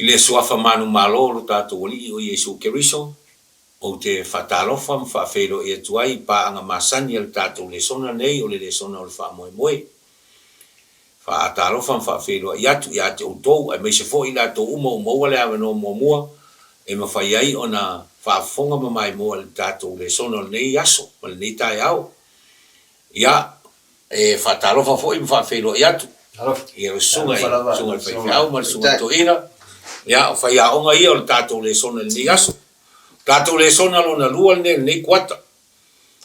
I le Suafa manumalo o lo tatou Alii o Iesu Keriso, ou te faatalofa ma faafeiloai atu ai i paaga masani a le tatou lesona nei o le lesona o le faamoemoe. Faatalofa ma faafeiloai atu ia te outou aemaise foi i latou uma ua maua le avanoa muamua e mafai ai ona faafofoga ma maimoa i le tatou lesona o lenei aso ma lenei taeao. Ia, e faatalofa foi ma faafeiloai atu i lau susuga i le susuga i le faifeau ma le susuga i le toeaina. Ia, o faiaoga ia o le tatou lesona i lenei aso. O tatou lesona lona lua lenei o lenei kuata.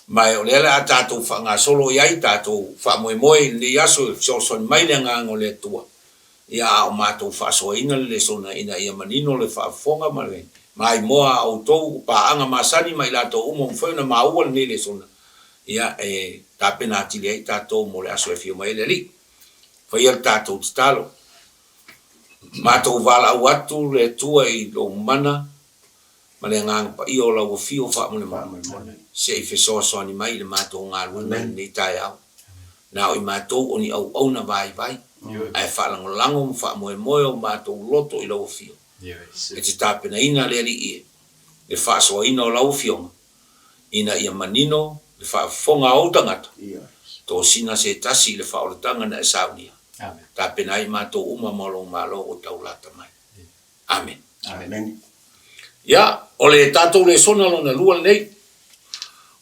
Ma o lea o le a tatou faagasolo i ai tatou faamoemoe i lenei aso e fesoasoani mai le Agaga o le Atua, ia a o matou faasoaina le lesona ina ia manino le faafofoga ma le maimoa a outou paaga masani ma i latou uma ua mafai ona maua lenei lesona, ia e tapena atili ai tatou mo le aso e afio mai ai le Alii. Faia le tatou tatalo. Matou valaau atu le Atua i lou mana ma le Agaga Paia o lau Afio faamolemole, se i fesoasoani mai i le matou galuega i lenei taeao. Na o i matou o ni auauna vaivai, ae faalagolago ma faamoemoe o matou loto i lau Afio, e te tapenaina le Alii e, le faasoaina o lau Afioga, ina ia manino le faafofoga a ou tagata, tosina se tasi i le faaolataga na e saunia, tapena ai matou uma ma lou Malo ua taulata mai. Amene. Amene. Ia, o le tatou lesona lona lua lenei,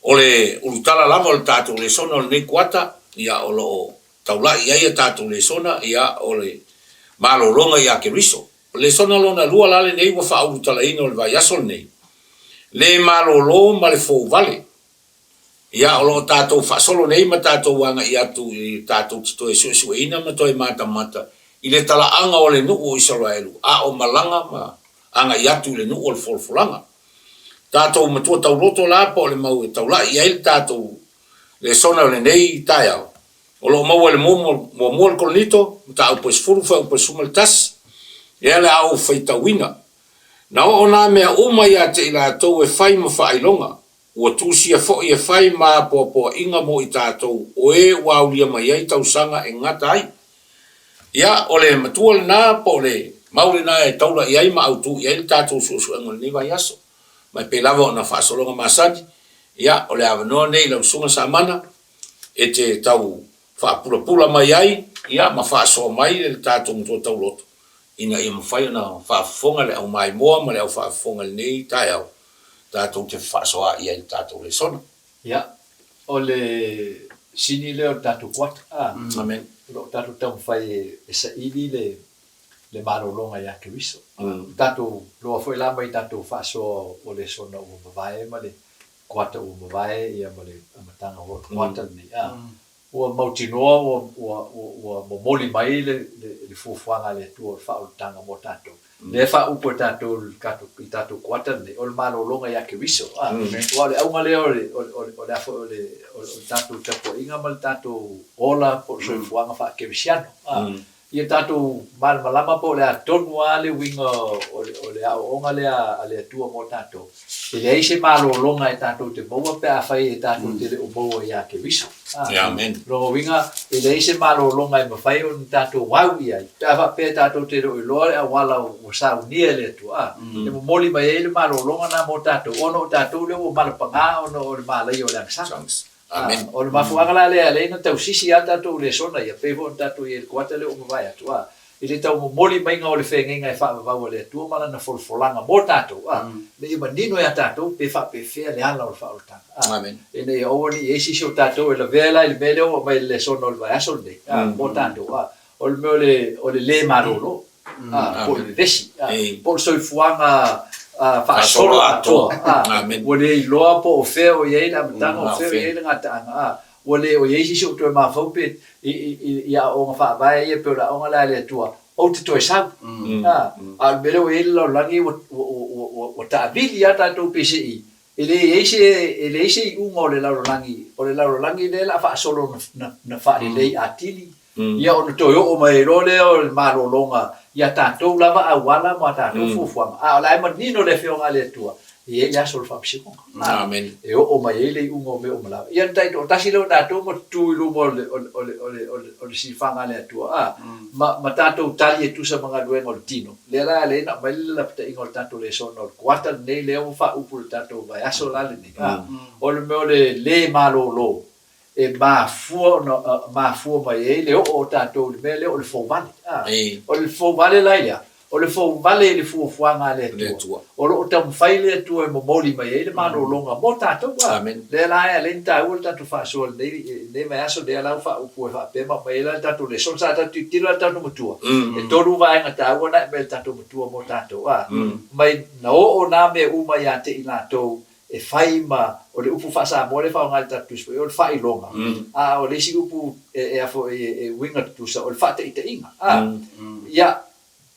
o le ulutala lava o le tatou lesona o lenei kuata, ia, o lo o taulai i ai a tatou lesona, ia, o le malologa ia Keriso. O le lesona lona lua la lenei ua faaulutalaina o le vaiaso lenei, le malolo ma le fouvale. Ia, o lo o tatou faasolo nei ma tatou agai atu i tatou te toe suesueina ma toe matamata i le talaaga o le nuu o Isaraelu, a o malaga ma agai atu i le nuu o le folafolaga. Tatou matua tauloto la po o le mau e taulai i ai le tatou lesona o lenei taeao, o lo o maua i le muamua o le Korinito, mataupu e 10 fuaiupu e 11, lea o le a ou faitauina. Na oo nā mea uma ia te i latou e fai ma faailoga, Ua tusia foi e fai ma apoapoaiga mo i tatou o e ua aulia mai ai tausaga e gata ai. Ia, o le matua lena po o le mau lena e taula i ai ma autu i ai le tatou suesuega o lenei vaiaso. Ma e pei lava ona faasologa masani, ia, o le avanoa lenei i lau Susuga Samana e te tau faapulapula mai ai, ia, ma faasoa mai le tatou matua tauloto ina ia mafai ona faafofoga le aumaimoa ma le aufaafofoga i lenei taeao tatou te fefaasoaai ai i le tatou lesona. Ia, o le sini lea o le tatou kuata, a. Amen. O lo o tatou taumafai e saili le le malologa ia Keriso. Ua tatou loa foi la mai tatou faasoa o lesona ua mavae ma le kuata ua mavae ia ma le amataga o le kuata lenei, a. Ua mautinoa ua, ua, ua, ua momoli mai le, le, le fuafuaga a le Atua o le faaolataga mo tatou. Lea e faaupu e tatou i le tatou, i le tatou kuata lenei, o le malologa ia Keriso. A, aua o le auga lea o le, o le, o le, o le a foi, o le, o le tatou tapuaiga ma le tatou ola po o le soifuaga faakerisiano. A, Ia tatou malamalama po o le a tonu lava le uiga o le aoaoga lea a le Atua mo tatou. E leai se malologa e tatou te maua pe afai e tatou te le o maua ia Keriso. Lona uiga, e leai se malologa e mafai ona tatou au i ai pe a faapea tatou te le o iloa le auala ua saunia e le Atua. E momoli mai ai le malologa lena mo tatou ona o tatou lea ua malapaga ona o le malaia o le agasala. Amene. O le mafuaaga la lea e ala ai ona tausisi lava tatou lesona ia, pei foi ona tatou i ai i le kuata lea ua mavae atu, a, i le tau momoli maiga o le feagaiga e faavavau a le Atua ma Lana folafolaga mo tatou, a, ina ia manino ia tatou pe faapefea le ala o le faaolataga, a, ina ia aua ne i i ai se isi o tatou e lavea la i le mea lea ua aumai i le lesona o le vaiaso lenei, a, mo tatou, a, o le mea o le, o le le malolo, a, po o le vevesi, a, po o le soifuaga faasolo atoa, a, ua le iloa po o fea o i ai le amataga, o fea o i ai le gataaga, a, ua le o i ai se isi o toe mafaufau pe i, i, i aoaoga faavae ia pei o le aoga lea a le Atua, ou te toe sau. A, a o le mea lea ua i ai le lalolagi ua, ua, ua, ua, ua taavili lava tatou pei se i, E leai se, e leai se iuga o le lalolagi, o le lalolagi lea o le a faasolo na, na faalelei atili, ia ona toe oo mai ai loa lea o le malologa i a tatou lava auala ma a tatou fuafuaga, a o la e manino le Afioga a le Atua, E i ai le aso o le faamasinoga. Amen. E oo mai ai le iuga o mea uma lava. Ia na taitoatasi lea o tatou ma tutu i luma o le, o le, o le, o le, o le, o le silafaga a le Atua, a, ma, ma tatou tali e tusa ma galuega o le tino. Lea la e ala ai ona aumai le lapataiga o le tatou lesona o le kuata lenei lea ua faaupu i le tatou vaiaso la lenei, a, o le mea o le lē malōlō e mafua ona mafua mai ai le oo o tatou i le mea lea o le fouvale. A, o le fouvale la i a? O le fouvale i le fuafuaga a le Atua. O lo o taumafai le Atua e momoli mai ai le malologa mo tatou. A, lea la e ala ai ona taua le tatou faasoa i lenei vaiaso, lea la ua faaupu ai faapea ma aumai ai la le tatou lesona. Sa tatou tilotilo lava i le tatou Matua, e tolu vaega taua na aumai e le tatou Matua mo tatou. A, mai na oo nā mea uma ia te i latou e fai ma, o le upu faa-Samoa lea e faaaoga i le tatou Tusi Paia, o le faailoga, a o le isi upu e a foi e uiga tutusa, o le faataitaiga. A, ia,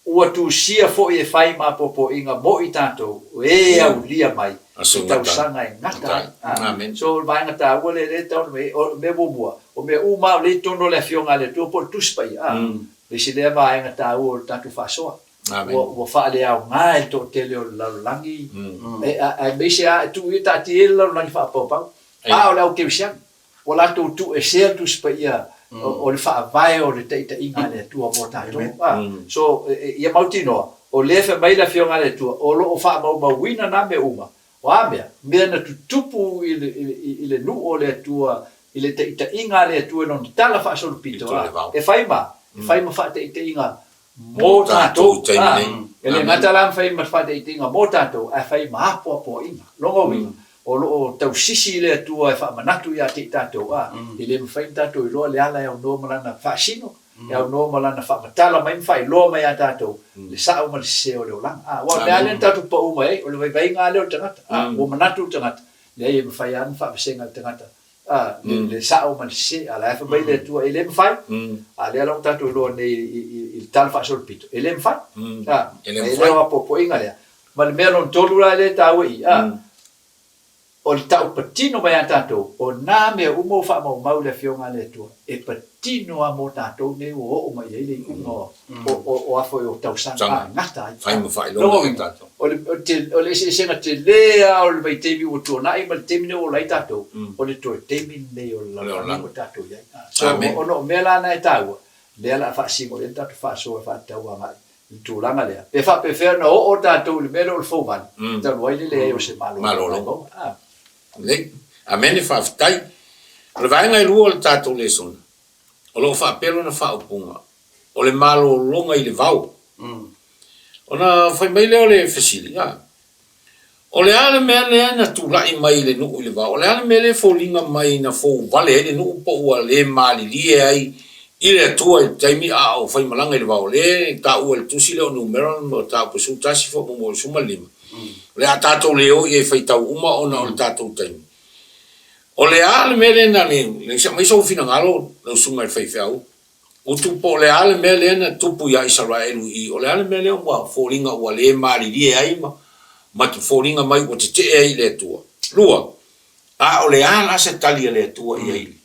ua tusia foi e fai ma apoapoaiga mo i tatou e aulia mai i tausaga e gata ai. A, so o le vaega taua lea lea e tatau ona fai, o le mea muamua, o mea uma lava o lea i totonu o le Afioga a le Atua po o le Tusi Paia, a, le isi lea vaega taua o le tatou faasoa. Ua, ua faaleaoga e le toatele o le lalolagi, aemaise lava e tuu ia taatia ia le lalolagi faapaupau. A o le au kerisiano, ua latou tuuesea le Tusi Paia o le faavae o le taitaiga a le Atua mo tatou. So, ia mautinoa, o lea e fai mai le Afioga a le Atua, o lo o faamaumauina na mea uma, o a mea? Mea na tutupu i le, i le nuu o le Atua, i le taitaiga a le Atua i Lona tala faasolopito, e fai ma, e fai ma faataitaiga mo tatou, ā, e le gata la na fai ma faataitaiga mo tatou, ae fai ma apoapoaiga. Lona uiga, o lo o tausisi le Atua e faamanatu ia te i tatou, ā, e le mafai ona tatou iloa le ala e aunoa ma Lana faasino, e aunoa ma Lana faamatala mai ma faailoa mai ia tatou le sao ma le sese o le olaga. Ā, aua o le mea lava lea na tatou pau mai ai, o le vaivaiga lava lea o le tagata, ā, ua manatu le tagata, leai e mafai lava ona faavasega e le tagata A, le sao ma le sese, a la e fai mai le Atua, e le mafai. A lea la ua tatou iloa nei i le tala faasolopito, e le mafai. A, e le o apoapoaiga lea. Ma le mea lona tolu la lea e taua i i, a, o le tau patino mai a tatou, o nā mea uma ua faamaumau i le Afioga a le Atua, e patino lava mo tatou nei ua oo mai i ai le iuga o a foi o tausaga e gata ai. Lona uiga, o le eseesega tele lava o le vaitaimi ua tuanai ma le taimi lenei ua ola ai tatou, o le toe taimi lenei o le lalolagi ua tatou i ai. So, ona o mea la na e taua, lea o le a faasino i ai le tatou faasoa e faatatau agai i le tulaga lea. Pe faapefea ona oo tatou i le mea lea o le fouvale, talu ai le leai o se malologa. Lelei. Amene, faafetai. O le vaega e lua o le tatou lesona, o lo o faapea lona faaupuga, o le malologa i le vao. Ona fai mai lea o le fesili, a, o le a le mea lea na tulai mai i le nuu i le vao? O le a le mea lea e foliga mai na fouvale ai le nuu po ua le malilie ai i le Atua i le taimi a o faimalaga i le vao? Lea e taua i le tusi lea o Numera mataupu 11 faamuamua i le 15. O le a tatou le o i ai e faitau uma ona o le tatou taimi. O le a le mea lea na le, se aumai sou finagalo lau susuga i le faifeau, Utu po o le a le mea lea na tupu iā Isaraelu i i, o le a le mea lea ua foliga ua le malilie ai ma, ma foliga mai ua tetee ai i le Atua. Lua, a o le a la se tali a le Atua i ai i le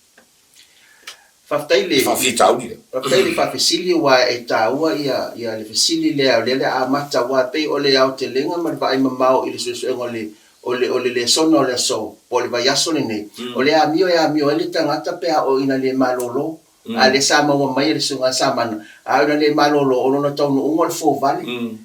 Faafetai le faafitauli lea? Faafetai i le faafesili aua e taua ia ia le fesili lea o lea le amata aua e pei o le aotelega ma le vaai mamao i le suesuega o le o le o le lesona o le aso po o le vaiaso lenei, o le amio e amio ai le tagata pe a oo ina le malolo. A lea sa maua mai e le Susuga a Samana, a ina le malolo, o lona taunuuga o le fovale.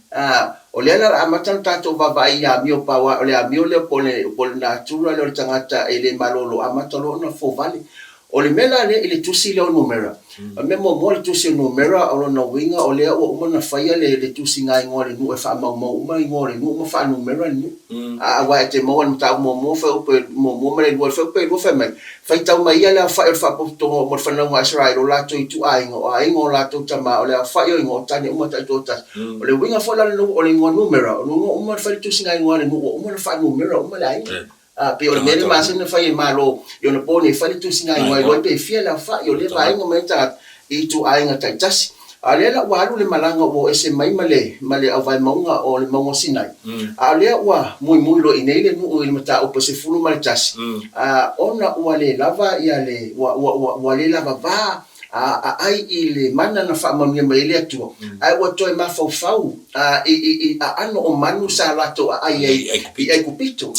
A, o lea la o le a amata ona tatou vaavaai i amio pau, a o le amio lea po o le, po o le natura lea o le tagata e le malolo, amata loa ona fovale. O le mea la lea i le tusi lea o Numera, o le mea muamua o le tusi o Numera, o lona uiga o lea ua uma ona faia le, le tusiga igoa o le nuu e faamaumau uma igoa o le nuu ma faanumera le nuu. A, aua e te maua i le mataupu muamua, fuaiupu muamua ma le lua, le fuaiupu e lua fai mai, Faitau mai ia le aofai o le faapotopotoga mo le fanauga a Isaraelu, o latou ituaiga, o aiga o latou tama, o le aofai o igoa o tane uma taitoatasi. O le uiga foi la o le igoa numera, o le uiga uma ona fai le tusiga igoa a le nuu ua uma ona faanumera uma le aiga. A, pei o le mea lea masani ona fai e Malo i ona po nei, fai le tusiga igoa e iloa ai pe fia le aofai o lea vaega ma ia tagata i ituaiga taitasi. A o lea la ua alu le malaga ua o ese mai ma le, ma le auvae mauga o le mauga o Sinai, a o lea ua muimui loa i inei le nuu i le mataupu e 11, a, ona ua le lava ia le, ua, ua, ua, ua le lava va aai i le mana na faamanuia mai ai le Atua, ae ua toe mafaufau i i aano o manu sa latou aai ai i Aikupito.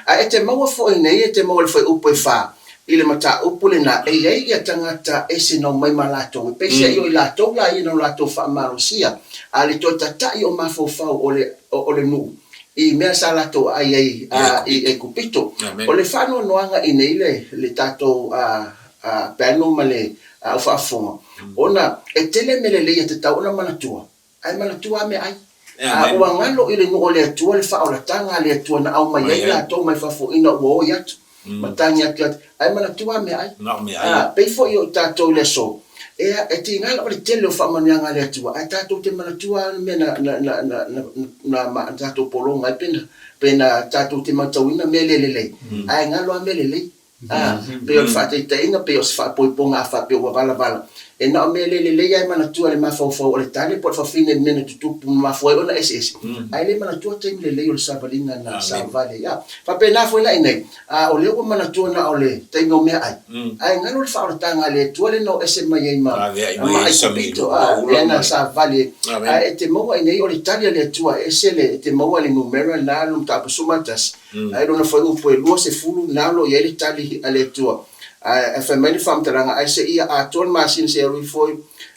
Ae e te maua foi nei, e te maua i le fuaiupu e fa i le mataupu lena, e i ai ia tagata ese na omai ma latou, e peiseai o i latou la ia na o latou faamalosia a le toe tata'i o mafaufau o le o le nuu i mea sa latou aai ai i Aikupito. O le faanoanoaga i nei le le tatou panel ma le au faafofoga, ona e tele mea lelei e tatau ona manatua, ae manatua lava meaai. A ua galo i le nuu o le Atua le faaolataga a le Atua na aumai ai latou mai fafo ina ua oi atu ma tagi atu ia, ae manatua lava meaai. A pei foi o tatou i le aso, ea, e tiga lava le tele o faamanuiaga a le Atua, ae tatou te manatua lava le mea na, na, na, na, na, na tatou pologa ai pe na, pe na tatou te matauina mea le lelei, ae galo lava mea lelei. Ā, pei o le faataitaiga, pei o se faapoipoga a faapea ua valavala, e na o mea le lelei lava e manatua e le mafaufau o le tane po o le fafine i le mea na tutupu ma mafua ai ona eseese, ae le manatua taimi lelei o le savaliga na savavali ai. Ā, faapena foi la inei, ā, o lea ua manatua na o le taimi o meaai, ae galo le faaolataga a le Atua lea na o ese mai ai ma ma Aikupito, ā, lea na savavali ai. Ae e te maua inei o le tali a le Atua e ese le, e te maua i le numera lena, le mataupu 11, Ae lona fuaiupu e 20 na o lo o i ai le tali a le Atua. Ae fai mai le faamatalaga, Ae seia atoa le masina seia alu ifo ai.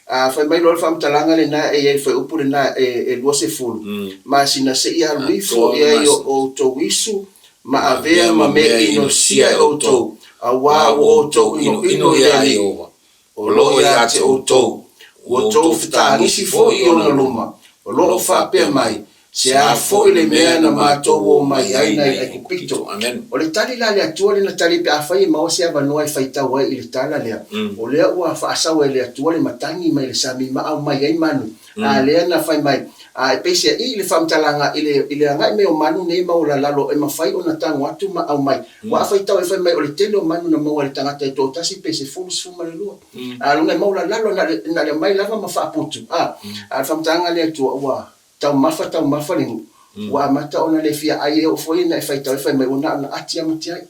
A fai mai loa le faamatalaga lena e i ai le fuaiupu lena e 20 masina seia alu ifo i ai o outou isu ma avea ma mea inosia e outou, auā ua outou inoino i le Alii. O lo o ia te outou, ua outou fetagisi foi i ona luma, o lo o faapea mai, Se a foi le mea na matou o mai ai nai Aikupito? O le tali la a le Atua lea na tali ai pe afai e maua se avanoa e faitau ai i le tala lea, o lea ua faasau e le Atua le matagi mai le sami ma aumai ai manu, a lea na fai mai, A e peiseai i le faamatalaga i le i le agai mai o manu nei maualalalo e mafai ona tago atu ma aumai. Ua a faitau e fai mai o le tele o manu na maua e le tagata e toatasi pe sefulu, 12. A lona e maualalalo na le na le aumai lava ma faaputu. A a le faamatalaga a le Atua ua taumafa taumafa le nuu, ua amata ona le fia ai e oo foi ina e faitau e fai mai ua na ona ati lava ma tiai.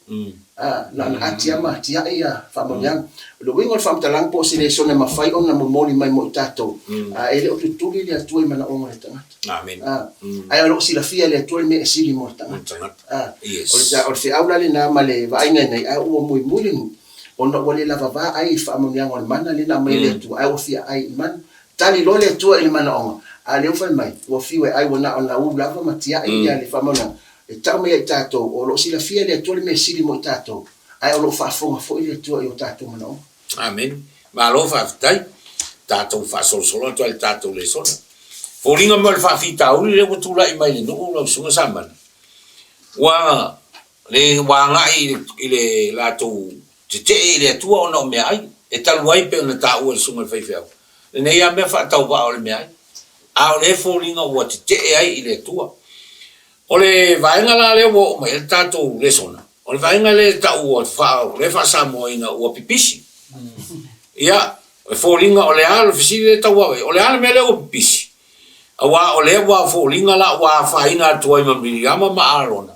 A, na ona ati lava ma tiai ia faamanuiaga. O le uiga o le faamatalaga po o se lesona e mafai ona momoli mai mo i tatou, a, e le o tutuli le Atua i manaoga o le tagata. A, ae o lo o silafia e le Atua le mea e sili mo le tagata. A, o le, o le feau la lena ma le vaaiga nei, ae ua muimui le nuu, ona ua le lava va ai i faamanuiaga o le mana lea na aumai e le Atua, ae ua fia ai i manu. Tali loa le Atua i le manaoga, a lea ua fai mai, ua fiu e ai ua na ona u lava ma tiai ia le faamanuiaga. E tau mai ia i tatou, o lo o silafia e le Atua le mea sili mo i tatou, ae o lo o faafofoga foi le Atua i o tatou manaoga. Amene. Malo faafetai. Tatou faasolosolo atu ai le tatou lesona. Foliga mai o le faafitauli lea ua tulai mai i le nuu lau Susuga Samani, ua le ua agai i le latou tetee i le Atua ona o meaai, e talu ai pei ona taua e le Susuga i le Faifeau, lenei lava mea faatauvaa o le meaai, a o lea e foliga ua tetee ai i le Atua. O le vaega la lea ua oo mai ai le tatou lesona, o le vaega lea e tau ua lea e faa-Samoaina ua pipisi. Ia, e foliga o le a le fesili lea e tauave ai, o le a le mea lea ua pipisi? Aua o lea ua foliga la ua afaina atu ai ma Miriama ma Arona.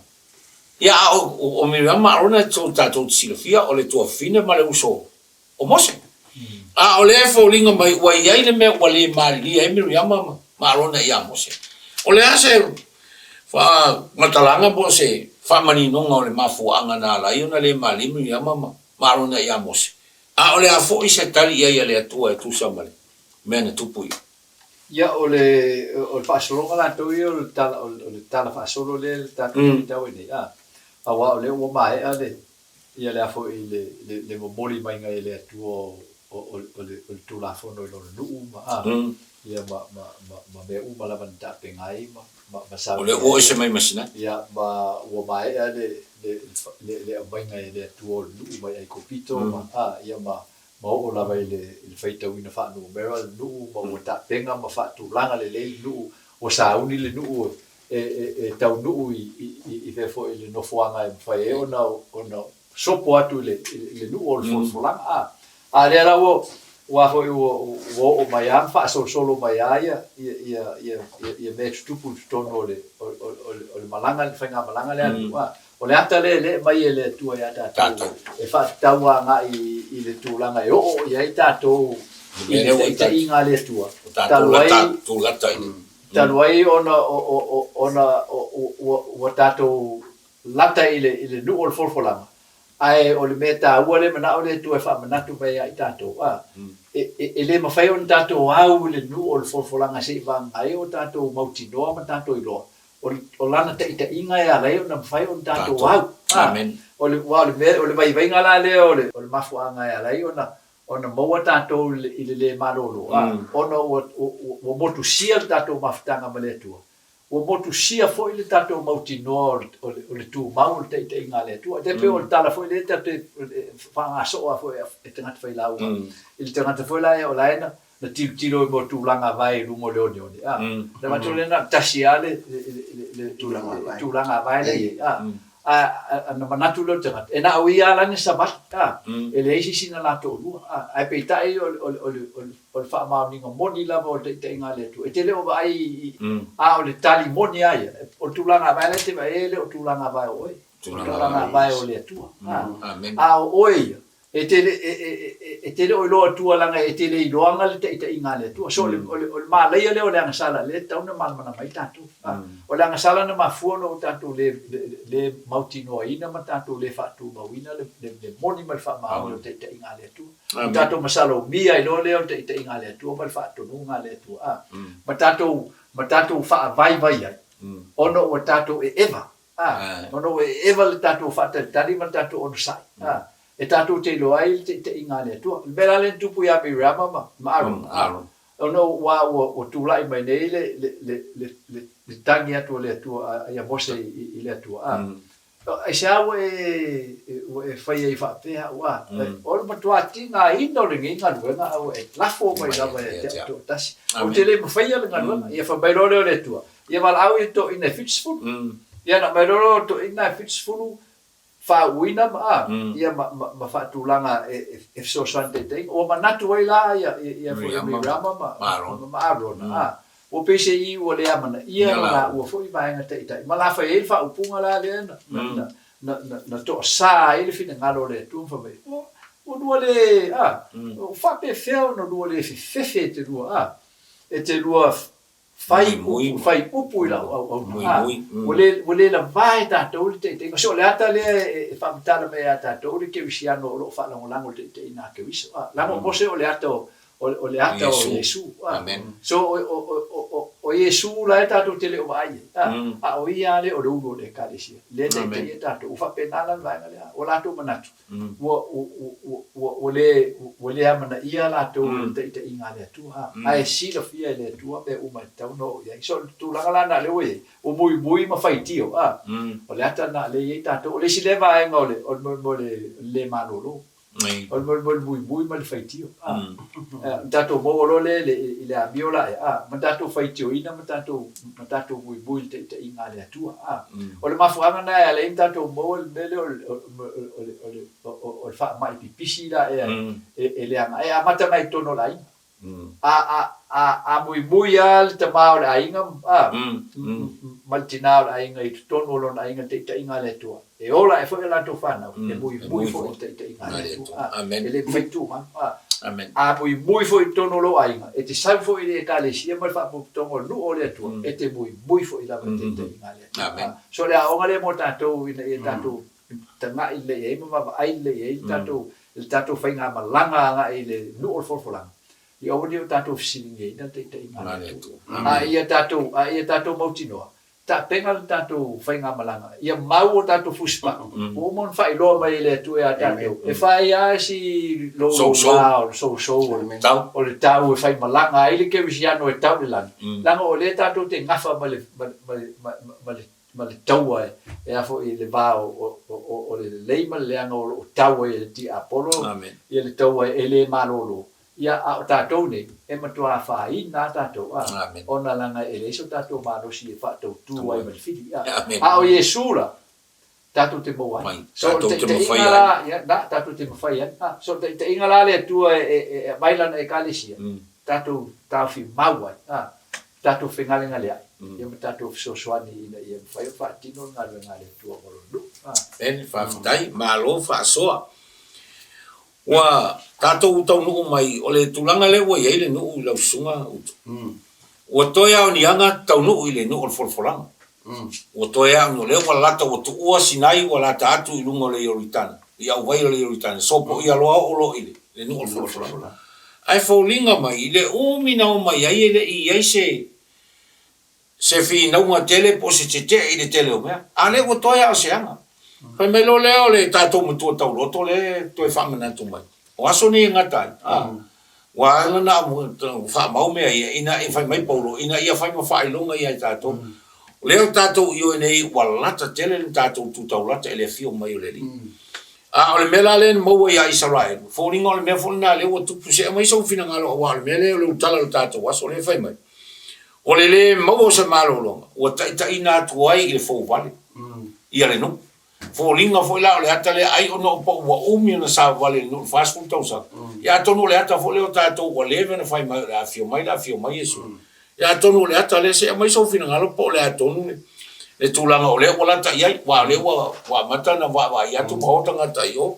Ia, a o Miriama ma Arona tatou te silafia o le tuafafine ma le uso o Mose. A o lea e foliga mai ua i ai le mea ua le malilie ai Miriama ma Arona ia Mose. O le a se faamatalaga po o se faamaninoga o le mafuaaga na ala ai ona le malilie Miriama ma Arona ia Mose? A o le a foi se tali i ai a le Atua e tusa ma le mea na tupu i. Ia, o le o le faasologa latou ia o le tala o le tala faasolo lea le tatou faitau ai nei, a, aua o lea ua maea le Ia le a foi le, le, le momoli maiga e le Atua o, o, o, o le, o le Tulafono i Lona nuu ma, a, ia ma, ma, ma, ma mea uma lava na tapena ai ma, ma, ma O lea ua ese mai ma Sinai. Ia, ma ua maea le, le, le, le aumaiga e le Atua o le nuu mai Aikupito ma, a, ia ma, ma oo lava i le, i le faitauina faanumera le nuu ma ua tapena ma faatulaga lelei le nuu, ua sauni le nuu e taunuu i fea foi i le nofoaga e mafai ai ona ona sopo atu i le i le nuu o le folafolaga a. A lea la ua ua foi ua ua oo mai a ma faasolosolo mai a ia ia ia ia ia mea e tutupu i totonu o le o le o le malaga le faigamalaga lea a le nuu a. O le ata lea e le aumai e le Atua ia tatou e faatatau agai i le tulaga e oo i ai tatou i le taitaiga a le Atua, talu ai, talu ai ona ona ua tatou lata i le nuu o le folafolaga, ae o le mea taua lea e manao le Atua e faamanatu mai ia i tatou, a, e le mafai ona tatou au i le nuu o le folafolaga seivagana ai o tatou mautinoa ma tatou iloa O Lana taitaiga e ala ai ona mafai ona tatou au. O le, aua o le mea, o le vaivaiga la lea o le, o le mafuaaga e ala ai ona, ona maua tatou i le le malolo, ona ua, ua motusia le tatou mafutaga ma le Atua, ua motusia foi le tatou mautinoa o le, o le, o le tumau o le taitaiga a le Atua. E tai pei o le tala foi lea tatou te faagasoo lava foi e tagata failauga i le tagata foi la o la e na, na tilotilo i mea o tulaga vae i luga o le oneone, a. Na avatu lea na o le tasi lava le, le, le, le tulaga vae la e i ai, a. A, ona manatu lea o le tagata, e na o ia lava la na savali, a, e leai se isi na la toalua, a. Ae peitai o le, o le, o le, o le faamaoniga moni lava o le taitaiga a le Atua, e te le o vaai i, a o le tali moni lava ia, o le tulaga vae la e te vaai ai e le o tulaga vae o oe, o le tulaga vae o le Atua, a. A o oe ia, E te le, e, e, e, e te le o iloa atua leaga e te le iloaga le taitaiga a le Atua. So, o le, o le, o le malaia lea o le agasala lea e tatau ona malamalama ai tatou. A, o le agasala na mafua ona ua tatou le, le, le mautinoaina ma tatou le faatumauina le, le, le moni ma le faamaoni o le taitaiga a le Atua. Ua tatou masalomia ai loa lea o le taitaiga a le Atua ma le faatonuga a le Atua. A, ma tatou, ma tatou faavaivai ai, ona ua tatou eeva. Ā, ona ua eeva le tatou faatalitali ma le tatou onosai, ā, e tatou te iloa ai le taitaiga a le Atua. O le mea la lea na tupu ia Miriama ma, ma Arona, ā, ona ua, ua, ua tulai mai nei le, le, le, le, le, le tagi atu a le Atua, a, ia Mose i, i le Atua, ā, aisea ua e, ua e fai ai faapea au, ā, o le matua tigaina o lenei galuega a ua e lafo mai lava ia te au toatasi. Ou te le mafaia le galuega. Ia fai mai loa lea o le Atua, Ia valaau ia toeaina e 70. Ia na aumai loa lea o toeaina e 70 faauuina ma a, ia ma, ma, ma faatulaga e, e, e fesoasoani taitaiga. Ua manatu ai la ia, ia, ia foi ia Miriama ma, ma, ma Arona, a, ua pei se i ua le amanaia lo laua foi vaega taitai. Ma la fai ai le faaupuga la lea na, na, na, na, na, na toasa ai le finagalo o le Atua ma fai mai, ua, ua lua le, a, ua faapefea ona lua le fefefe e te lua, a, e te lua Fai upu, fai upu i lau auauna. A, ua le, ua le lava e tatou le taitaiga. So o le ata lea e, e faamatala mai ia tatou le kerisiano o lo o faalagolago i le taitaiga a Keriso. A, leaga o Mose o le ata o, o, o le ata o Iesu. A, so o, o, o, o, o Iesu la e tatou te le o vaai i ai. A, a o ia lava lea o le ulu o le Ekalesia. Lea e taitai ai tatou. Ua faapena la le vaega lea. Ua latou manatu. Ua, ua, ua, ua le, ua le amanaia latou i le taitaiga a le Atua, ae silafia e le Atua mea uma e tatau ona oo i ai. So, o le tulaga la lena lea ua i ai, ua muimui ma faitio, a, o le ata lena lea e i ai tatou. O le isi lea vaega o le, o le mea o le le malolo, o le mea o le muimui ma le faitio, a. Ona tatou maua loa lea i le, i le amio la ea, a, ma tatou faitioina ma tatou, ma tatou muimui i le taitaiga a le Atua, a. O le mafuaaga lena e ala ai ona tatou maua le mea lea o le, o le, o le, o le faamai pipisi la ea e leaga ai. E amata mai i totonu o le aiga. A, a, a, a muimui lava le tama o le aiga, a, ma le tina o le aiga i totonu o lona aiga i le taitaiga a le Atua, e ola ae foi a latou fanau, e muimui foi i le taitaiga a le Atua. A, e le mafai tumau. A, a muimui foi i totonu o lou aiga, e te sau foi i le Ekalesia ma le faapotopotoga o le nuu o le Atua, e te muimui foi lava i le taitaiga a le Atua. A, so o le aoga lea mo tatou ina ia tatou tagai lelei i ai ma vaavaai lelei i ai le tatou, le tatou faigamalaga agai i le nuu o le folafolaga, ia aua ne i o tatou fesiligiaina le taitaiga a le Atua. A ia tatou, a ia tatou mautinoa, tapena le tatou faigamalaga, ia mau o tatou fusipau, ua uma ona faailoa mai e le Atua ia tatou, e fai lava si loulou o le sousou o le tau e faimalaga ai le kerisiano e tau i le lagi, leaga o lea tatou te gafa ma le, ma le, ma le, ma le ma le taua e a foi i le va o le lelei ma le leaga o lo o tau ai e le tiapolo ia le taua e le malolo, ia a o tatou nei, e matua afaina lava tatou, a, ona leaga e leai so tatou malosi e faatautu ai ma le fili, a, a o Iesu la, tatou te maua ai. So o le taitaiga la, ia, na, tatou te mafai ai, a, so o le taitaiga la a le Atua e aumai Lana Ekalesia, tatou taofi mau ai, a, tatou fegalegaleai, ia ma tatou fesoasoani ina ia mafai ona faatino le galuega a le Atua ma Lona nuu. Amen, faafetai, malo faasoa. Ua tatou taunuu mai, o le tulaga lea ua i ai le nuu i lau susuga Utu. Ua toe aoniaga taunuu i le nuu o le folafolaga. Ua toe aoni, o lea ua lata, ua tuua Sinai ua lata atu i luga o le Ioritana, i auvai o le Ioritana, sopoia loa oo loa i le nuu o le folafolaga. Ae foliga mai, i le umi na omai ai e le i i ai se se finauga tele po o se tetee i le tele o mea, a o lea ua toe lava o se aga. Fai mai loa lea o le tatou matua tauloto lea e toe faamanatu mai, o aso nei e gata ai, a, ua ala ona faamau mea ia, ina ia, fai mai Paulo, ina ia fai ma faailoga ia i tatou. O lea o tatou ioe nei ua lata tele le tatou tu taulata i le afio mai o le Alii. A o le mea la lea na maua ia Isaraelu, foliga o le mea foi lena lea ua tupu, se aumai sou finagalo aua o le mea lea o le ulutala o le tatou aso lea e fai mai. O le lē maua o se malologa ua taitaiina atu ai i le fouvale ia le nuu. Foliga foi la o le ata lea ai ona o pau ua umi ona savavale i le nuu i le 40 tausaga. Ia atonu o le ata foi lea o tatou ua leva ona fai mai o le a afio mai le afio mai Iesu. Ia atonu o le ata lea se i aumai sou finagalo po o le a tonu le tulaga o lea ua lata i ai aua o lea ua amata ona vaavaai atu ma o tagata i o.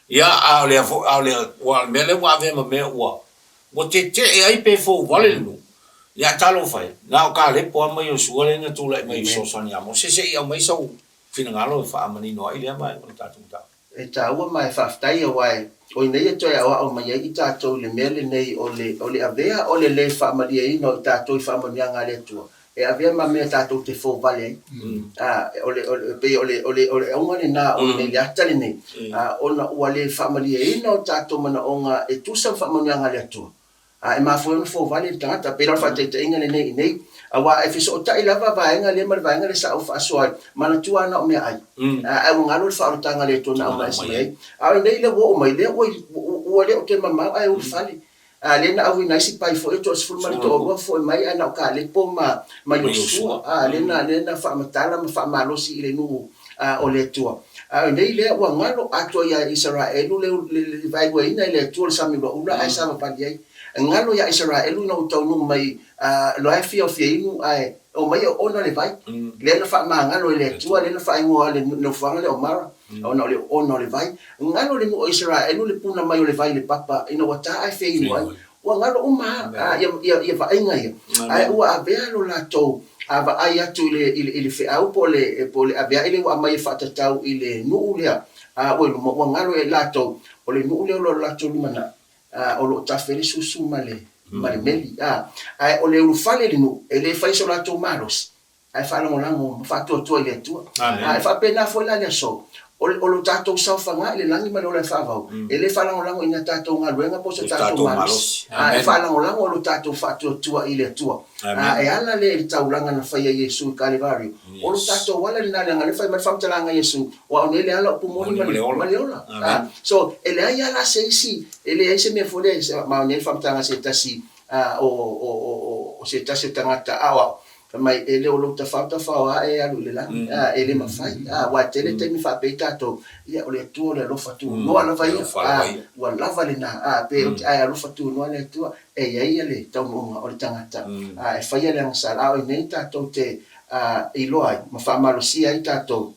Ia, a o lea foi, a o le, ua, o le mea lea ua avea ma mea ua, ua tetee ai pe fouvale le nuu. Ia, talofa e, na o Kalepo lava ma Iosua lea na tulai mai e fesoasoani ia Mose se i aumai sau finagalo e faamanino ai lea vaega o le tatou mataupu. E taua ma e faafetai aua e o inei e toe aoao mai ai i tatou i le mea lenei o le, o le avea o le le faamalieina o i tatou i faamanuiaga a le Atua. E avea ma mea tatou te fouvale ai. O le, o le, pei o le, o le, o le auga lena o lenei, le ata lenei, ona ua le faamalieina o tatou manaoga e tusa ma faamanuiaga a le Atua. E mafua ai ona fouvale le tagata. Pei la o le faataitaiga lenei i inei, aua e fesootai lava vaega lea ma le vaega lea sa ou faasoa ai, manatua lava na o meaai, ae ua galo le faaolataga a le Atua na aumai mai ai. A o inei lea ua oo mai, lea ua, ua le o toe mamao ae ulufale. A lea na auina ai si pai foi e toasefulu ma le toalua foi mai ae na o Kalepo ma ma Iosua, a lea na lea na faamatala ma faamalosi i le nuu o le Atua. A o nei lea ua galo atoa ia Isaraelu le le vaeluaina e le Atua le sami ulaula ae savavali ai. Galo ia Isaraelu ina ua taunuu mai loa e fia o fia inu ae omai e oona le vai. Lea na faamagalo e le Atua lea na faaigoa le nofoaga lea o Mara ona o le oona o le vai. Galo le nuu o Isaraelu le puna mai o le vai i le papa ina ua ta ae feinu ai. Ua galo uma lava ia vaaiga ia, ae ua avea lo latou vaai atu i le, i le feau po o le, po o le avea'i lea ua aumai e faatatau i le nuu lea ua i luma, ua galo ia i latou, o le nuu lea o lo latou lumanai, o lo o tafe ai le susu ma le, ma le meli. Ae o le ulufale i le nuu, e le faia so latou malosi, ae faalagolago ma faatuatua i le Atua. A e faapena foi la le aso, o o lo tatou saofaga i le lagi ma le ola e faavau, e le faalagolago i ni a tatou galuega po o so tatou malosi, a e faalagolago i lo tatou faatuatua i le Atua. A e ala lea i le taulaga na faia e Iesu i Kalevario, o lo tatou ala lena leaga o lea e fai mai le faamatalaga a Iesu, Aua o nei le ala, upu moni ma le ola. So, e leai lava la se isi, e leai se mea foi lea, ma o nei le faamatalaga a se tasi o se tasi o tagata aoao, Fai mai, e le o lou tafao tafao lava e alu i le lagi, a, e le mafai, a, aua e tele taimi faapea ai tatou, ia, o le Atua o le alofa tunoa lava ia, a, ua lava lena, a, pe ou te, ae alofa tunoa le Atua, e i ai le taunuuga o le tagata, a, e faia le agasala, a o i inei tatou te, a, iloa ai ma faamalosia ai tatou.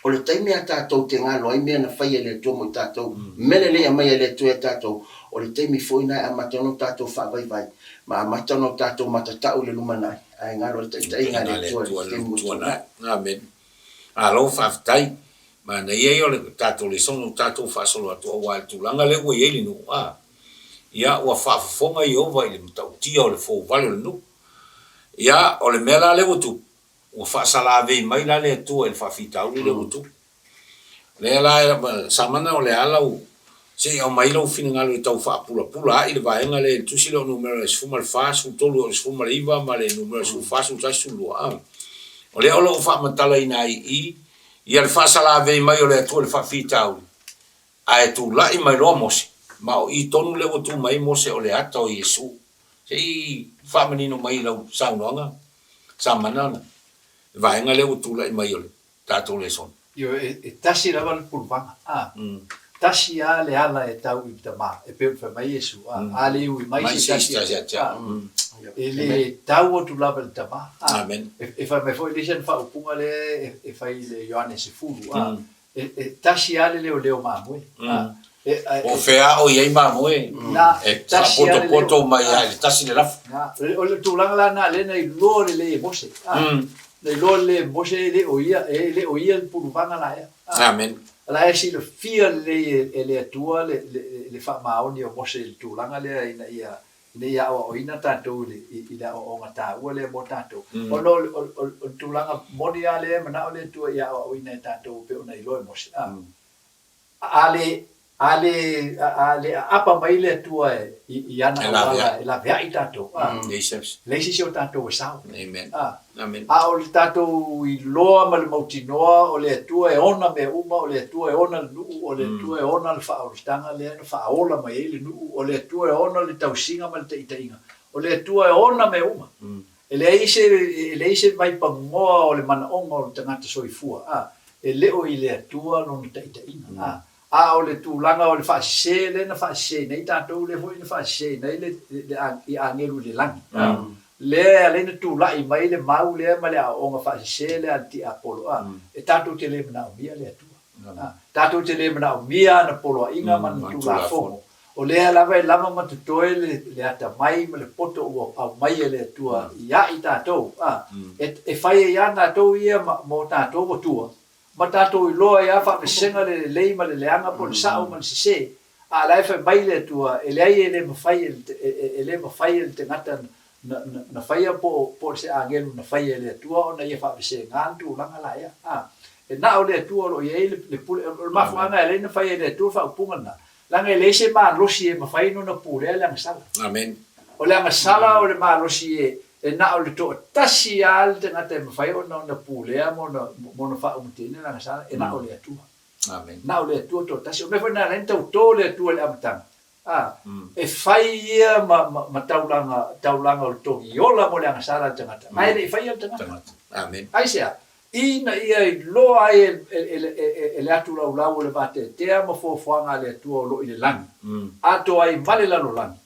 O le taimi a tatou te galo ai mea na faia e le Atua mo i tatou, mea lelei aumai e le Atua ia tatou, o le taimi foi na e amata ona o tatou faavaivai, ma amata ona o tatou matatau i le lumanai, ae galo ai le taitaiga a le Atua i le taimi ua tuanai. Amene. Malo faafetai. Manaia ia o le tatou lesona ua tatou faasolo atu aua i le tulaga lea ua i ai le nuu, a ia ua faafofoga Ieova i le matautia o le fouvale o le nuu. Ia o le mea la lea ua tupu, Ua faasalavei mai la le Atua i le faafitauli lea ua tupu. O lea la, Samana o le a lau, se i aumai lou finagalo e tau faapulapula ai le vaega lea i le tusi lea o numera 14, 13 e oo i le 19 ma le numera 14, 11, 12, a. O lea o lo o faamatalaina ai i i, ia le faasalavei mai o le Atua i le faafitauli, ae tulai mai loa Mose, ma o i tonu lea ua tu mai ai Mose o le ata o Iesu. Se i faamanino mai i lau saunoaga, Samana, le vaega lea ua tulai mai o le tatou lesona. Ioe, e tasi lava le puluvaga, a. Tasi lava le ala e tau i le Tama, e pei ona fai mai Iesu, a, a le ui mai se tasi ia te au, a. E le tau atu lava i le Tama. A, Amen. e, e fai mai foi le isi ana faaupuga lea e, e fai i le Ioane 10, a, e, e tasi lava le leoleo mamoe. A, e, a, Po o fea o i ai mamoe, na, e tasi lava le leo. faapotopoto mai lava i le tasi le lafo. Na, o le tulaga la lena lea na iloa lelei e Mose. A, na iloa lelei e Mose e le o ia, e le o ia le puluvaga la ea. A, Amen. la e silafia lelei e, e le Atua le, le, le faamaoni o Mose i le tulaga lea ina ia ina ia aoaoina tatou i le, i le aoaoga taua lea mo tatou. Ona o le, o, o, o le tulaga moni lava lea e manao le Atua ia aoaoina e tatou e pei ona iloa e Mose. A, a le, a le, a le aapa mai le Atua i, i ana auala e laveai tatou, a, leai se isi o tatou e sao. Amen. A, Amen. a o le tatou iloa ma le mautinoa o le Atua e ona mea uma, o le Atua e ona le nuu, o le Atua e ona le faaolataga lea na faaola mai ai le nuu, o le Atua e ona le tausiga ma le taitaiga, o le Atua e ona mea uma. E leai se, e leai se vaipagoa o le manaoga o le tagata soifua, a, e le o i le Atua lona taitaiga, a. A o le tulaga o le faasese lea na faaseseina ai tatou, lea foi na faaseseina ai le, le, i agelu i le lagi. A, lea e ala ai ona tulai mai le mau lea ma le aoaoga faasese lea a le tiapolo, a, e tatou te le manaomia le Atua. A, tatou te le manaomia ana poloaiga ma ana Tulafono. O lea lava e lava ma totoe le, le atamai ma le poto ua aumai e le Atua ia i tatou, a, e, e fai ai lava tatou ia ma, mo tatou atua, Ma tatou iloa ai a faavesega le lelei ma le leaga po o le sao ma le sese, a la e fai mai le Atua, e leai e le mafai e le, e le mafai e le tagata na, na, na faia po o, po o se agelu na faia e le Atua ona ia faavesega le tulaga la ea. A, e na o le Atua o lo o i ai le, le pule, o le mafuaaga e ala ai ona faia e le Atua le faaupuga lena, leaga e leai se malosi e mafai ona pulea le agasala. Amen. O le agasala o le malosi e, e na o le toatasi lava le tagata e mafai ona ona pulea ma ona, ma ona faaumatiaina le agasala, e na o le Atua. Amen. Na o le Atua toatasi. O le mea foi lena e ala ai ona tauto le Atua i le amataga, a, e fai ia ma, ma, ma taulaga, taulaga o le togiola mo le agasala a le tagata, ae le i faia le tagata. Tagata. Amen. Aisea? Ina ia iloa ai e le atu laulau o le vateatea ma fuafuaga a le Atua o lo o i le lagi, atoa ai ma le lalolagi,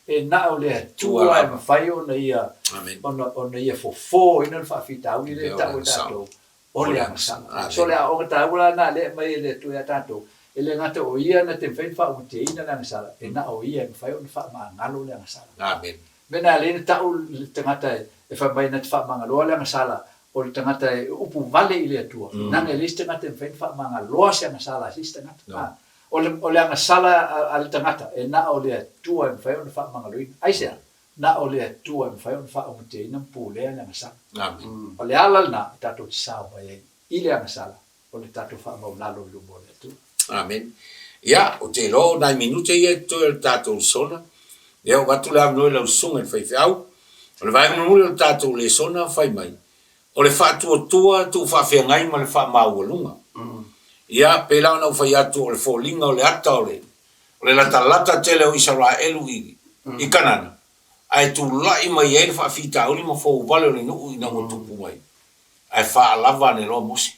e na o le Atua e mafai ona ia, ona ia fofoina le faafitauli lea e tau e tatou, o le agasala. So o le aoga taua la lena lea e aumai e le Atua ia tatou, e le gata o Ia na te mafai ona faaumatiaina le agasala, e na o Ia e mafai ona faamagalo le agasala. Mea na ala ai ona tau le tagata e fai mai na te faamagaloa le agasala, o le tagata e upu vale i le Atua, leaga e leai se tagata e mafai ona faamagaloa se agasala a se isi tagata. A, o le, o le agasala a le tagata, e na o le Atua e mafai ona faamagaloina. Aisea? Na o le Atua e mafai ona faaumatiaina ma pulea le agasala. Amen. O le ala lena e tatou te sao mai ai i le agasala, o le tatou faamaulalo i luma o le Atua. Amen. Ia, ou te iloa o nai minute ia e totoe o le tatou lesona, lea ua avatu le avanoa i lau susuga i le faifeau. O le vaega mulimuli o le tatou lesona, fai mai, o le faatuatua tuufaafeagai ma le faamaualuga. Ia, pei la ona ou fai atu o le foliga o le ata o le, o le latalata tele o Isaraelu i, i Kanana, ae tulai mai ai le faafitauli ma fouvale o le nuu ina ua tupu mai. Ae faalava ane loa Mose.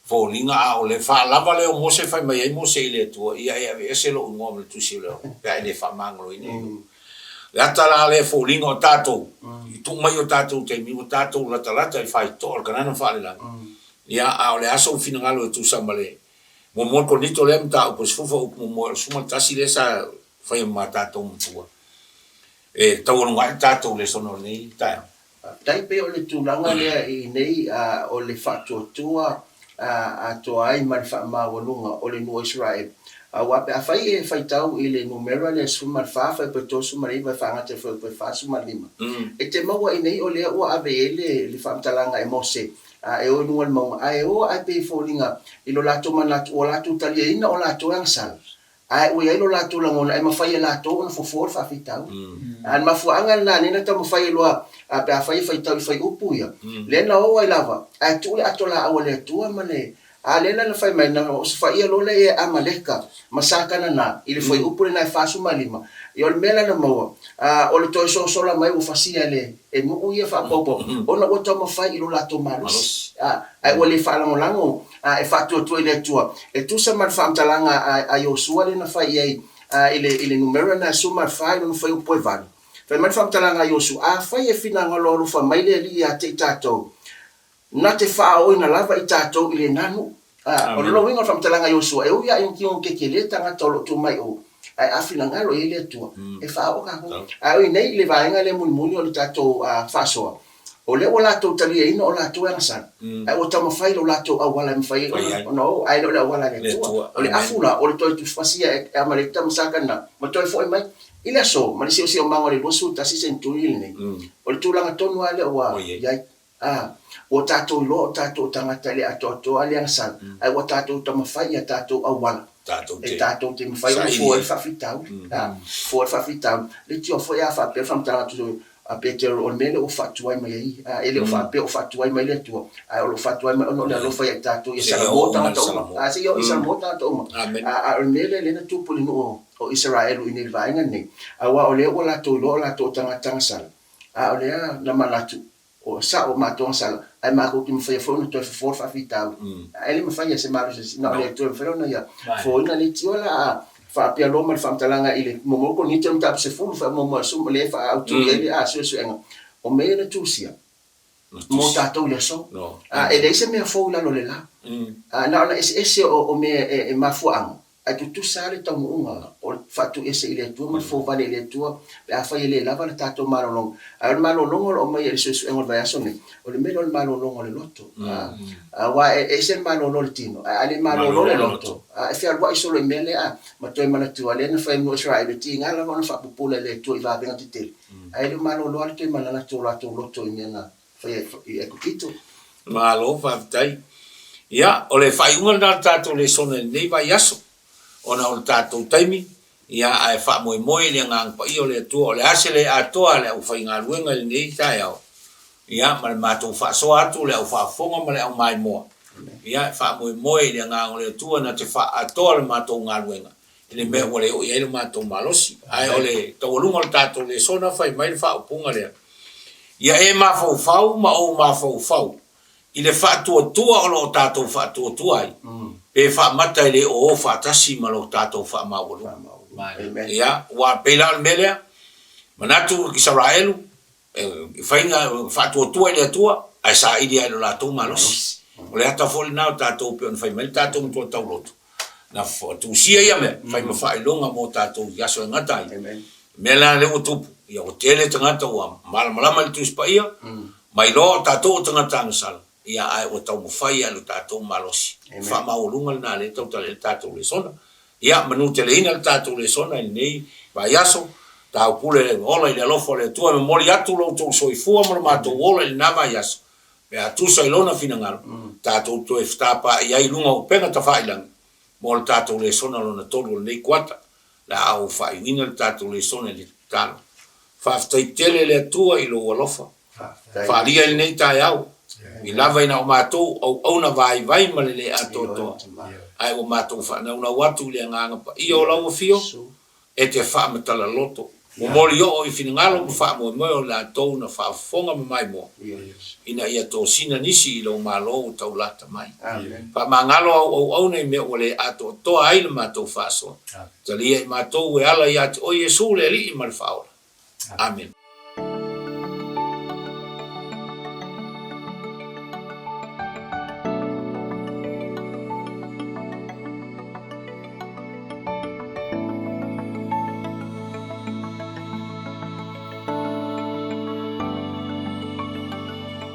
Foliga a o le faalava lea o Mose fai mai ai Mose i le Atua, Ia e aveese lou igoa ma le tusi o le ola, pe a e le faamagaloina i lou. Le ata la lea foliga o tatou, i tuu mai o tatou taimi, ua tatou latalata i le faitotoa o le Kanana faalelagi. Ia, a o le aso ua finagalo e tusa ma le muamua le Korinito lea mataupu e 10 upu muamua o le 11 lea sa faia ma tatou matua. E taualuga ai le tatou lesona o lenei taeao. Faafetai pei o le tulaga lea i inei o le faatuatua atoa ai ma le faamaualuga o le nuu o Isaraelu. Aua pe afai e faitau i le numera lea 14 fuaiupu e 39 e faagata i le fuaiupu e 45, e te maua i inei o lea ua ave i ai le faamatalaga e Mose e o i luga o le mauga, ae o ae pei e foliga i lo latou manatu ua latou taliaina o latou e agasala. Ae ua i ai lo latou lagona e mafai e latou ona fofo le faafitauli. A o le mafuaaga lena lea na taumafai ai loa pe afai e faitau i fuaiupu ia, lea na o ai lava ae tuu le ato laau a le Atua ma le A lea la na fai mai, na osofaia loa lea e Amaleka ma Sakanana i le fuaiupu lena e 45. Ia o le mea la na maua, o le toe sosola mai ua fasia e le e nuu ia faapaupau ona ua taumafai i lo latou malosi, ae ua le faalagolago e faatuatua i le Atua. E tusa ma le faamatalaga a Iosua lea na fai i ai i le numera lena e 14 i lona fuaiupu e 8. Fai mai le faamatalaga a Iosua, Afai e finagalo alofa mai le Alii ia te i tatou, na te faaooina lava i tatou i lena nuu. A, o le lona uiga o le faamatalaga a Iosua, e ui lava ina tino tetele tagata o lo o tu mai o, ae a finagalo i ai le Atua, e faaoo tatou. Ae o i nei i le vaega lea mulimuli o le tatou faasoa, o lea ua latou taliaina o latou e agasala, ae ua taumafai lo latou auala e mafai ai ona o, ae le o le auala a le Atua. O le afu la, o le toe tusifasi ia e Amalekita ma Satana, ma toe foi mai. I le aso, ma le siosiomaga o le 21 seneturi lenei, o le tulaga tonu lava lea ua i ai. A, ua tatou iloa o tatou o tagata e le atoatoa le agasala, ae ua tatou taumafai i a tatou auala e tatou te mafai ona fua ai le faafitauli. A, fua ai le faafitauli. Leitioa foi a faapea le faamatalaga atu a Petero, o le mea lea ua faatuai mai ai. A, e le o faapea o faatuai mai le Atua, ae o lo o faatuai mai ona o le alofa ia i tatou ia salamo tagata uma. A, seia oo i salamo tagata uma. A, a o le mea lea lea na tupu i le nuu o Isaraelu i inei i le vaega lenei, aua o lea ua latou iloa o latou o tagata agasala, a o lea na manatu O sao matou agasala, ae matou te mafaia foi ona toe fofo le faafitauli. Ae le mafai e se malosi na o le Atua e mafai ona ia fofoina le leitioa la a faapea loa ma le faamatalaga i le muamua o Korinito i le mataupu 10 faamuamua e suma lea e faaautu i ai le a suesuega o mea ia na tusia mo tatou i le aso. A e leai se mea fou i lalo o le la. A na ona eseese o mea e mafuaaga Ae tutusa lava le taunuuga o le faatuiese i le Atua ma le fouvale i le Atua pe afai e le lava le tatou malologa. Ae o le malologa o lo o aumaia i le suesuega o le vaiaso nei, o le mea lea o le malologa o le loto. Aua e ese le malolo o le tino, ae a le malolo le loto, e fealuai solo i mea lea ma toe manatua lea na fai e nuu o Isaraelu, e tiga lava ona faapupula e le Atua i vavega tetele, ae le o malolo lava le toe mananatu o latou loto i mea na faia i Aikupito. Malo faafetai. Ia, o le faaiuga lena o le tatou lesona i lenei vaiaso, ona o le tatou taimi, ia, ae faamoemoe i le Agaga Paia o le Atua, o le a se le atoa a le aufaigaluega i lenei taeao, ia, ma le matou faasoa atu, le au faafofoga ma le au maimoa. Ia, e faamoemoe i le Agaga o le Atua na te faaatoa le matou galuega i le mea ua le oo i ai lo matou malosi. Ae o le taualuga o le tatou lesona, fai mai le faaupuga lea, Ia e mafaufau ma ou mafaufau i le faatuatua o lo o tatou faatuatua ai, pe faamata e le o o faatasi ma lo tatou faamaualuga. Ia, ua pei la o le mea lea, manatu Isaraelu, e faiga faatuatua i le Atua, ae saili lava i lo latou malosi. O le ata foi lena o tatou pei ona fai mai le tatou matua tauloto, na tusia ia mea, fai ma faailoga mo tatou i aso e gata ai. Mea la lea ua tupu, ia ua tele tagata ua malamalama i le Tusi Paia, ma iloa o tatou o tagata agasala, ia ae ua taumafai lava i lo tatou malosi. O faamaualuga lena lea e tautala i ai le tatou lesona. Ia manuteleina le tatou lesona i lenei vaiaso, taupule le ola i le alofa o le Atua e momoli atu lo outou soifua ma lo matou ola i lena vaiaso, pe a tusa i Lona finagalo, tatou toe fetapaai ai i luga o upega tafailagi mo le tatou lesona lona tolu o lenei kuata. Le a ou faaiuina le tatou lesona i le tatalo. Faafetai tele le Atua i lou alofa. Faaalia i lenei taeao, i lava ina o matou auauna vaivai ma le le atoatoa, ae ua matou faanaunau atu i le Agaga Paia o lau Afio, e te faamatala loto, momoli oo i finagalo ma faamoemoe o latou na faafofoga ma maimoa, ina ia tosina nisi i lou Malo ua taulata mai. Faamagalo au auauna i mea ua le atoatoa ai le matou faasoa. Talia i matou e ala ia te oe Iesu le Alii ma le Faaola. Amene.